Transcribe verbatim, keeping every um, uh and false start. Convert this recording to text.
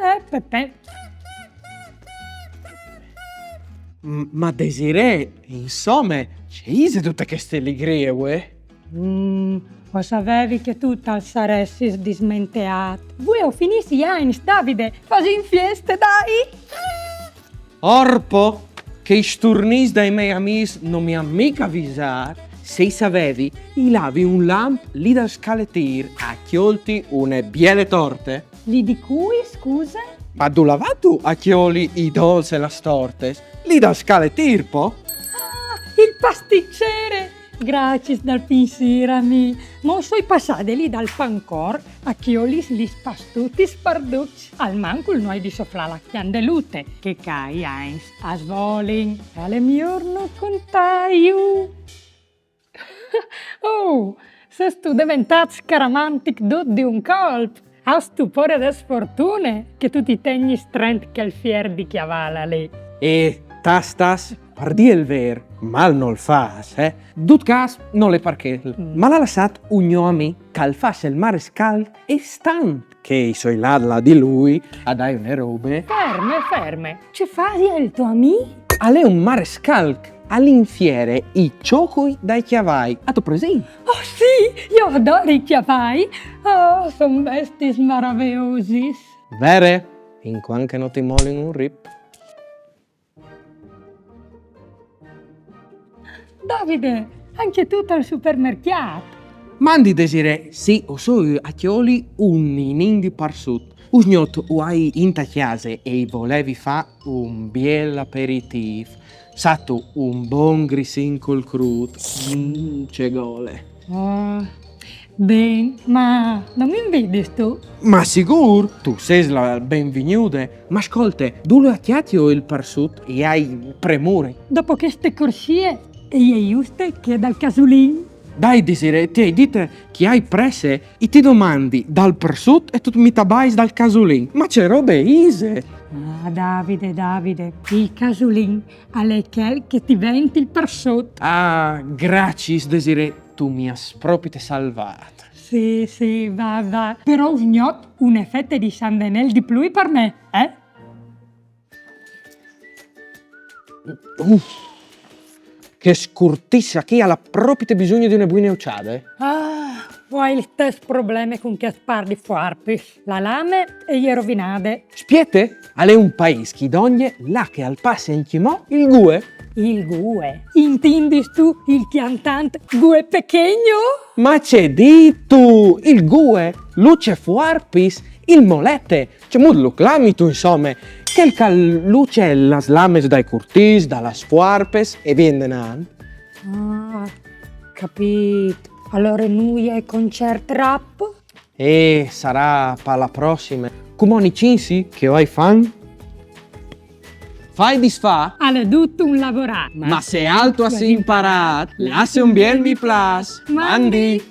Eh, Pepe. M- ma Desirée, insome, ce ise dute cheste ligrie, uè? Mm, o savevi che tu tal saressis dismenteât. Vuê o finìs i agns, Davide, fasìn fieste, dai! Orpo, che i sturnîs dai miei amîs no mi àn mica visât. Se i savevi, i lavi un lamp li dal scaletîr a cjolti une biele torte. Li di cui, scuse? Ma dulà vâstu a cjoli i dolçs e lis tortis? Li dal scaletîr, po? Ah, il pastiçere! Graciis dal pinsîr a mi. Ma o soi passade li dal pancor a cjoli lis pastutis par ducj. Almancul no ai di soflâ la cjandelute, che ca i agns a svolin. E al è miôr no contâju. Oh, sêstu deventât scaramantic dut di un colp? Âstu pôre de sfortune che tu ti tegnis strent chel fier di cjavâl li? E tas, tas, par dî il vêr, mâl nol fâs, eh? Dut câs, nol è par chel. Mm. Mal à lassât un gno amì, che al fâs il marescal, e stant che i soi lât là di lui a dâi une robe. Ferme, ferme. Ce fasial il to amì? Al è un marescal, al infiere i cjocui dai cjavai. Âstu presint? Oh sì, jo o adori i cjavai. Oh, a son bestiis maraveosis. Vere? Fin cuant che no ti molin un rip. Davide, ancje tu tal supermercjât? Mandi, Desirée, sì, o soi a cjoli un ninin di parsut. Usgnot o ai inte cjase e i volevi fâ un biel aperitîf. Sâstu, un bon grissin cul crût. Mm, ce gole. Ah, ben, ma no mi invidistu? Ma sigûr, tu sês la benvignude. Ma scolte, dulà cjatio il parsut? I ai premure. Dopo cheste corsie, e je juste chê dal casulin. Dai, Desirée, ti ai dite che i ai presse, i ti domandi dal parsut e tu mi tabais dal casulin. Ma ce robe ise? Ah, Davide, Davide, il casulin al è chel che ti vent il parsut. Ah, graciis, Desirée, tu mi âs propit salvât. Sì, sì, va, va. Però usgnot une fete di San Denêl di plui par me, eh? Uf, chê scurtisse chi al à propit bisugne di une buine uçade. Ah, o ai il stes probleme cun chest pâr di fuarpis. La lame e je rovinade. Spiete, al è un paîs chi dongje là che al passe ancjemò il Gue. Il Gue? Intindistu il cjantant Gue Pequeño? Ma ce dîstu? Il Gue, l'uce fuarpis, il molete, cemût lu clamistu, insome, chel che al uce las lames dai curtîs, da las fuarpes e vie indenant. Ah, capît. Alore nuie concert rap? E sarà pa la prossime. Cumò ni cinsi, che o ai fam. Fâ e disfâ? Al è dut un lavorâ. Ma se alc al à imparât, lasse un biel mi plâs. Mandi.